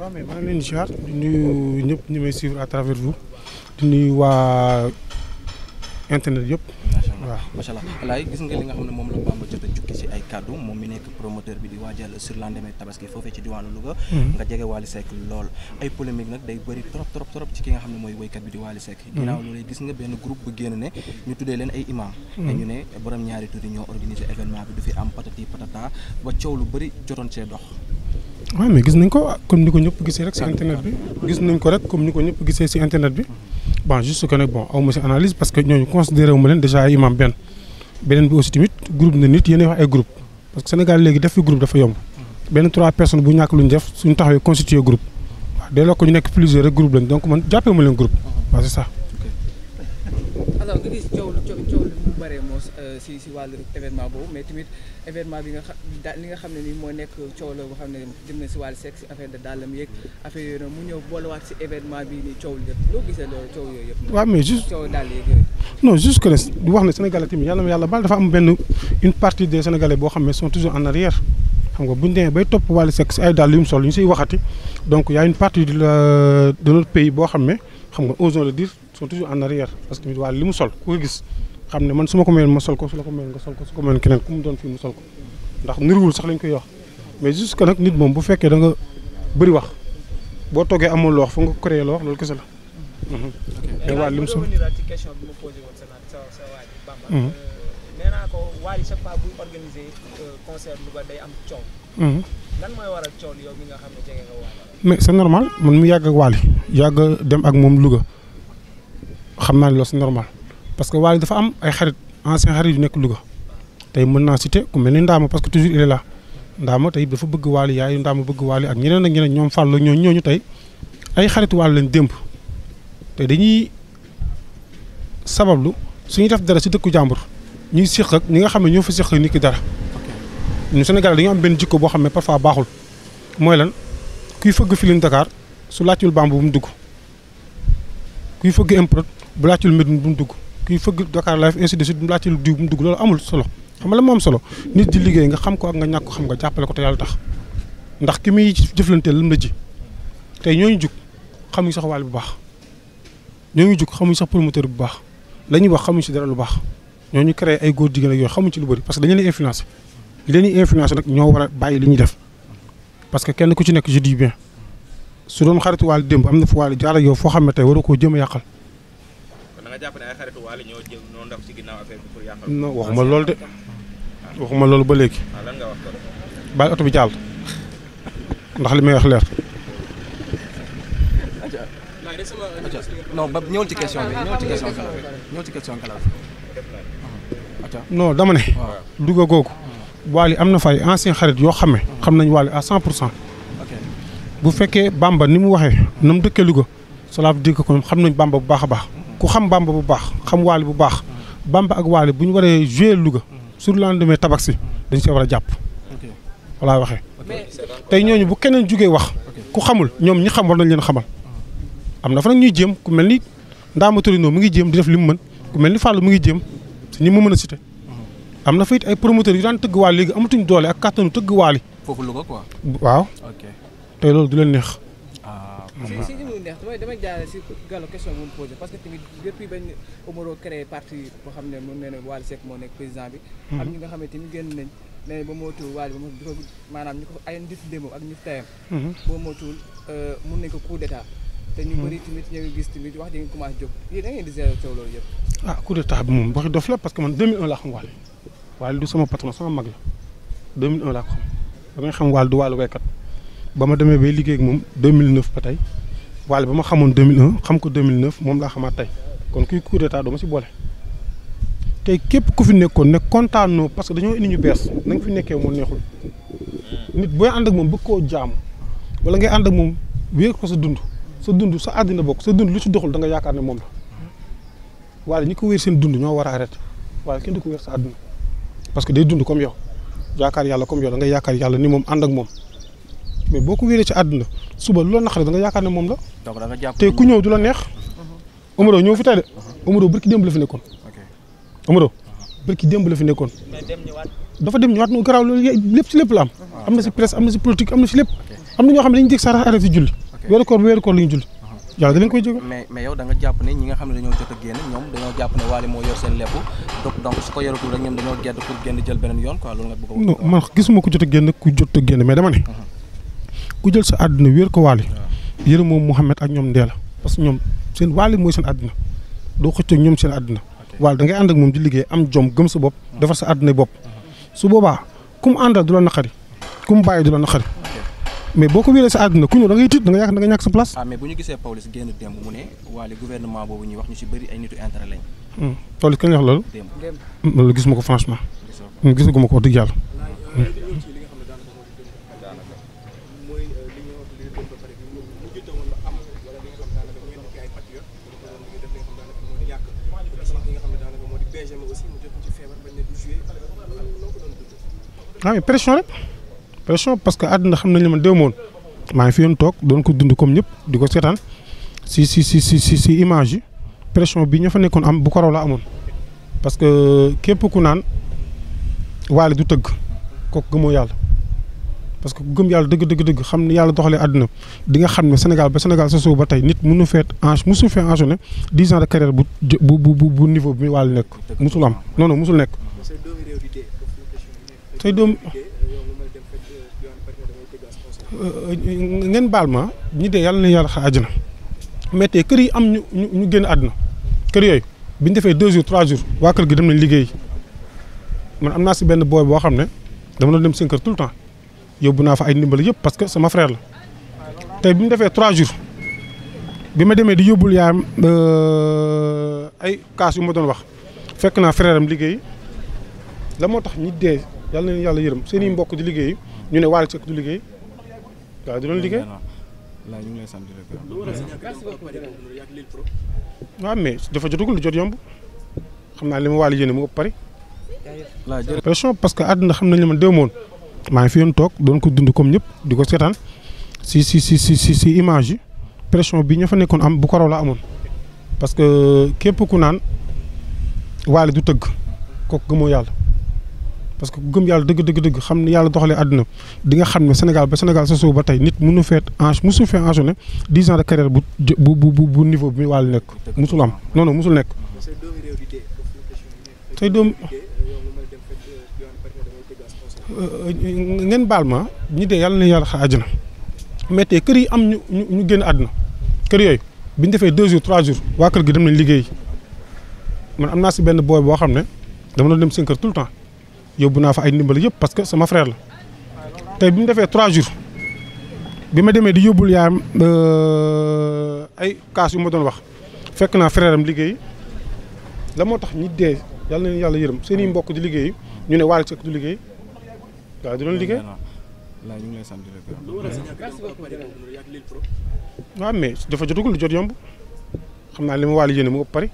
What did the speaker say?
waaw mais maa ngi leen di ziar di nuyu ñëpp ñi may suivre à travers vous di nuyu waa internet yëpp. waaw macha allah alaay gis nga li nga xam ne moom la Bamba jot a jukki ci ay kàddu moom mi nekk promoteur bi di waajal sur lendemain tabaski foofee ci diwaanu Louga. nga jege Wally Seck lool ay polémique nag day bëri trop ci ki nga xam ne mooy woykat bi di Wally Seck. ginnaaw loolu gis nga benn groupe bu génn ne ñu tuddee leen ay imam. te ñu ne borom ñaari tuuti ñoo organisé événement bi du fi am patati patata ba coow lu bëri jotoon see dox. waaw mais gis nañ ko comme ni ko ñëpp gisee rek ci internet bi gis nañ ko rek comme ni ko ñëpp gisee ci internet bi bon juste que nag bon aw ma ci analyse parce que ñooñu considéré wu ma leen déjà ay imam beneen bi aussi tamit groupe na nit yéen wax ay groupe parce que Sénégal léegi def fi groupe dafa yomb benn 3 personnes bu ñàkk lu ñu def suñu taxawee constitué groupe waaw dès lors que ñu nekk plusieurs rek groupe lañ donc man jàppee ma leen groupe waaw c'est ça. alors nga gis coow lu mu bëree moo si wàllu événement boobu mais tamit événement bi li nga xam ne ni moo nekk coow la boo xam ne jëm na si wàllu sexe si affaire de dàllam yeeg affaire yooyu noonu mu ñëw boolewaat si événement bi ni coow li yëpp loo gisee loolu coow yooyu yëpp. waaw mais juste coow dàll yeeg yooyu. non juste que di wax ne Sénégalais tamit yàlla baal dafa am benn une partie des Sénégalais boo xam ne sont toujours en arrière xam nga bu ñu demee bay topp Wally Seck si ay dàll yu mu sol ñu siy waxati donc y a une partie de notre pays boo xam ne xam nga osons le dire sont toujours en arrière parce que tamit Wally li mu sol ku ko gis xam ne man su ma ko mayoon ma sol ko su la ko mayoon nga sol ko su ko mayoon keneen ku mu doon fii mu sol ko ndax niruwul sax lañ koy wax mais juste que nag nit moom bu fekkee da nga bëri wax boo toogee amoon loo wax fa nga ko créé loo wax loolu kese la. mais Wally li mu sol ci question bi ma posé woon sa waa ji Bamba. nee naa ko Wally chaque fois buy organiser concert Louga day am coow. lan mooy waral coow yow mi nga xam ne jege nga Wally. mais c'est normal man mu yàgg ak Wally yàgg dem ak moom Louga xam naa ne loolu c'est normal parce que Wally dafa am ay xarit ancien xarit yu nekk Louga tey mën naa citer ku mel ni Ndama parce que toujours il est là Ndama tey dafa bëgg Wally yaayu Ndama bëgg Wally ak ñeneen ñoom Fall la ñooñu tey ay xarit Wally lañ démb te dañuy sabablu suñuy def dara ci dëkku jàmbur ñuy séq ak ñi nga xam ne ñoo fa séq nit ki dara ñu Sénégal dañu am benn jikko boo xam ne parfois baaxul mooy lan kuy fëgg Feeling Dakar su laajul Bamba bu mu dugg kuy fëgg Improd bu laajul Médine bu mu dugg kuy fëgg Dakar Live ainsi de suite bu laajul diw bu mu dugg loolu amul solo xam nga la moo am solo nit di liggéey nga xam ko ak nga ñàkk ko xam nga jàppale ko te yàlla tax ndax ki muy jëflanteel lam la ji tey ñooñu jug xamuñ sax Wally bu baax ñooñu jug xamuñ sax promoteur bu baax la ñuy wax xamuñ si dara lu baax ñooñu créé ay góor jigéen ak yooyu xamuñ ci lu bëri parce que dañu leen influencé li leen influencé nag ñoo war a bàyyi li ñuy def parce que kenn ku ci nekk je dis bien su doon xaritu Wally démb am na fu Wally jaar ak yow foo xam ne tey waroo koo jëm a yàqal. kon da nga jàpp ne ay xaritu Wally ñoo jëm ñoo ndox ci ginnaaw affaire bi pour yàqal. non waxuma loolu de waxuma loolu ba léegi. lan nga wax ko. bàyyi oto bi jàll ndax li may wax leer. non ba ñëwal ci question bi ñëwal ci question non dama ne. Louga googu. Wally am na fay ancien xarit yoo xam ne xam nañ Wally à 100%. bu fekkee Bamba ni mu waxee na mu dëkkee Louga cela veut dire que kon xam nañ Bamba bu baax a baax ku xam Bamba bu baax xam Wally bu baax Bamba ak Wally bu ñu waree jouer Louga sur le lendemain tabaski dañ see war a jàpp. walla waxee tey ñooñu bu keneen jugee wax ku xamul ñoom ñi xam war nañ leen xamal am na fa nag ñuy jéem ku mel ni Ndama Torino mu ngi jéem di def li mu mën ku mel ni Fall mu ngi jéem si ñi mu mën a cité am na fa it ay promoteurs yu daan tëgg Wally léegi amatuñ doole ak kàttanu tëgg Wally. foofu Louga quoi. waaw. tey loolu du leen neex. si li muy neex damay jaaree si Gallo question bu mu posé parce que tamit depuis bañ Omaro créé parti boo xam ne mun na ne Wally Seck moo nekk président bi. am ñi nga xam ne tamit génn nañ mais ba mootuwul Wally ba mu maanaam ñu ko ay nit démb ak ñu tayam. boo mootuwul mun nañ ko coup d'état te ñu bëri tamit ñu ngi gis tamit wax di nga commencé jóg yéen da ngeen di gérer coow loolu yëpp. ah coup d'état bi moom waxi dof la parce que man 2001 laa xam Wally Wally du sama patron sama mag la 2001 laa ko xam ba may xam Wally du Wally waykat ba ma demee bay liggéey ak moom 2009 ba tey Wally ba ma xamoon 2001 xam ko 2009 moom laa xamaat tey kon kuy coup d'état doo ma si boole tey képp ku fi nekkoon ne kontaanoo parce que dañoo indi ñu bees na nga fi nekkee moo neexul nit booy ànd ak moom bëgg koo jaam wala ngay ànd ak moom wéer ko sa dund sa àddina bokk sa dund lu ci doxul da nga yaakaar ne moom la Wally ñi ko wéer seen dund ñoo war a arrêté Wally kenn du ko wéer sa àdduna parce que day dund comme yow yaakaar yàlla comme yow da nga yaakaar yàlla ni moom ànd ak moom mais boo ko wéeree ci àdduna suba lu la naqaree da nga yaakaar ne moom la. donc da nga jàpp te ku ñëw du la neex. Omaro ñëw fi tey de. Omaro barki démb la fi nekkoon. Omaro barki démb la fi nekkoon. dafa dem ñëwaat no garaaw loolu lépp ci lépp la am. am na ci presse am na ci politique am na ci lépp. am na ñoo xam ne dañuy dégg sax arrêté si julli weeru koor la ñu julli yàlla da leen koy jógal. mais yow da nga jàpp ne ñi nga xam ne dañoo jot a génn ñoom dañoo jàpp ne Wally moo yor seen lépp donc su ko yoratul rek ñoom dañoo gedd pour génn jël beneen yoon quoi loolu nga bëgg a wax. non man gisuma ko jot a génn mais dama ne ku jël sa àdduna wéer ko Wally yërëm moom Mouhamed ak ñoom Ndéla parce que ñoom seen Wally mooy seen àdduna doo xëccoo ñoom seen àdduna Wally da ngay ànd ak moom di liggéey am jom gëm sa bopp defar sa àdduna bopp su boobaa ku mu àndal du la naqari ku mu bàyyi du la naqari mais boo ko wéeree sa àdduna ku ñëw da ngay tiit da nga yaakaar da nga ñàkk sa place. mais bu ñu gisee Pawlish génn démb mu ne Wally gouvernement boobu ñuy wax ñu ci bëri ay nitu intérêt lañ. Pawlish kañ la wax loolu. loolu gis ma ko franchement. gisaguma ko wax dëgg yàlla. mais pression parce que àdduna xam nañ ne man déwémoon maa ngi fi yoon toog doon ko dund comme ñëpp di ko seetaan si image yi pression bi ña fa nekkoon am bu ko raw la amoon parce que képp ku naan Wally du tëgg kooku gëmoo yàlla parce que ku gëm yàlla dëgg xam ne yàlla doxalee àdduna di nga xam ne Sénégal sa suuf ba tey nit mënu fee enchaîner 10 ans de carrière bu niveau bi Wally nekk musul am non musul nekk say doom ngeen baal ma ñi dee yàlla na yàlla xaar àjjana mais tey kër yi am ñu génn àdduna kër yooyu bi ñu defee 2 jours 3 jours waa kër gi dem nañ liggéey man am naa si benn booy boo xam ne dama doon dem seen kër tout le temps yóbbu naa fa ay ndimbal yëpp parce que sama frère la tey bi ñu defee 3 jours bi ma demee di yóbbul yaayam ay kaas yu ma doon wax fekk naa frère am liggéey la moo tax ñi dee yàlla na leen yàlla yërëm seen i mbokk di liggéey ñu ne Wally Seck du liggéey. waaw di doon liggéey waaw mais dafa jotagul di jot yomb xam naa li ma Wally yéene mu ëpp pari pression parce que àdduna xam nañ ne man déwémoon maa ngi fi yoon toog doon ko dund comme ñëpp di ko seetaan si image yi pression bi ña fa nekkoon am bu ko raw la amoon parce que képp ku naan Wally du tëgg kooku gëmoo yàlla parce que ku gëm yàlla dëgg xam ne yàlla doxalee àdduna di nga xam ne Sénégal sa suuf ba tey nit musu fee enchaîner 10 ans de carrière bu niveau bi Wally nekk musul am non musul nekk say doom ngeen baal ma ñi dee yàlla na yàlla xaar àjjana mais tey kër yi am ñu génn àdduna kër yooyu bi ñu defee 2 jours 3 jours waa kër gi dem nañ liggéey man am naa si benn booy boo xam ne dama doon dem seen kër tout le temps yóbbu naa fa ay ndimbal yëpp parce que sama frère la tey bi ñu defee 3 jours bi ma demee di yóbbul yaayam ay kaas yu ma doon wax fekk naa frère am liggéey la moo tax ñi dee yàlla na leen yàlla yërëm seen i mbokk di liggéey ñu ne Wally Seck du liggéey waaw di doon liggéey. waaw mais dafa jotagul di jot yomb xam naa li ma Wally yéene mu ëpp pari